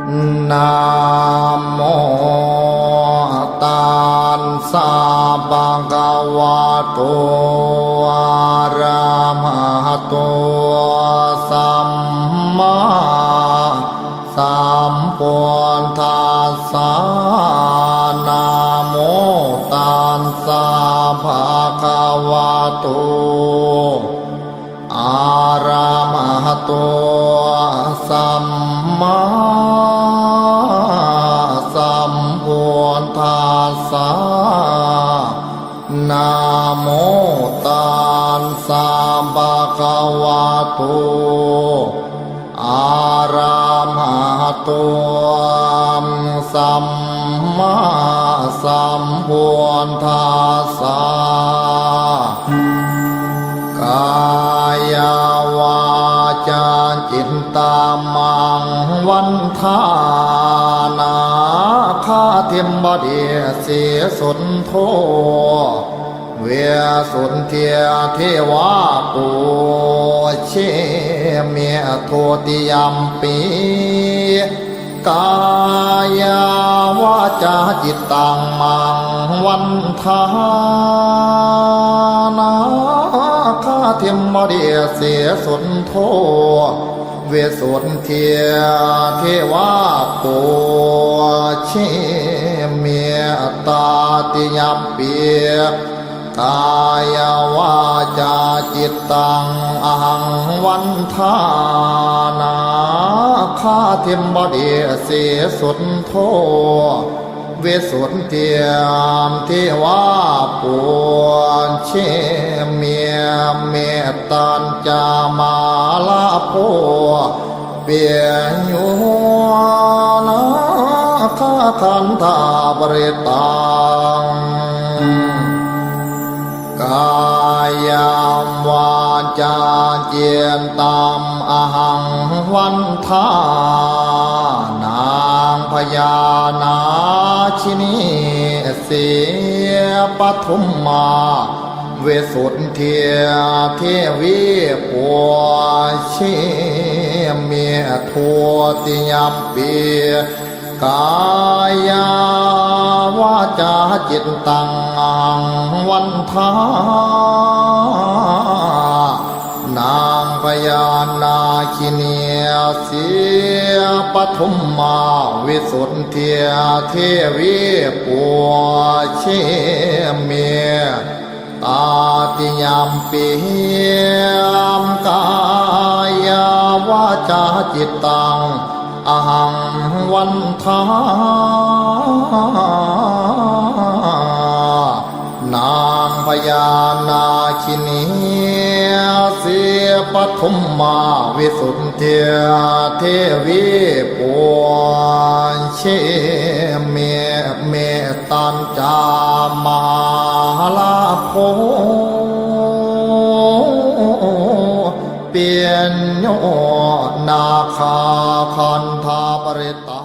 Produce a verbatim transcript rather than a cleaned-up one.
Namo tassa bhagavato arahato sammāsambuddhassa. Namo tassa bhagavato arahato sammāsambuddhassa. Namo tassa bhagavato arahato sammāsambuddhassa. Kāyavācācittamaṅgalaṃ vandāmi buddhaṃ. Nāgāधिpatisariputtadīsuddho visuddhijīvaro. Dutiyampi kāyavācācittamaṅgalaṃ vandāmi buddhaṃ. Nāgāಧಿpatisariputtadīsuddho visuddhijīvaro. Tatiyampi kāyavācācittaṃ ahaṃ vandāmi nāgāಧಿpatisariputtadīsuddho visuddhijīvaro. Mettañca mārabho piyo nāgakandhaparittaṃ. Kāyavācācittaṃ ahaṃ vandāmi nāgabhayaṃ nāgini sīhabyummā visuddhijīvaro. Tatiyampi kāyavācācittaṃ ahaṃ vandāmi nāgabhayaṃ nāgini sīhabyummā visuddhijīvaro. Tatiyampi kāyavācācittaṃ ahaṃ vandāmi nāgabhayaṃ nāgini sīhabyummā visuddhijīvaro. Mettañca mārabho piyo nāgakandhaparittaṃ.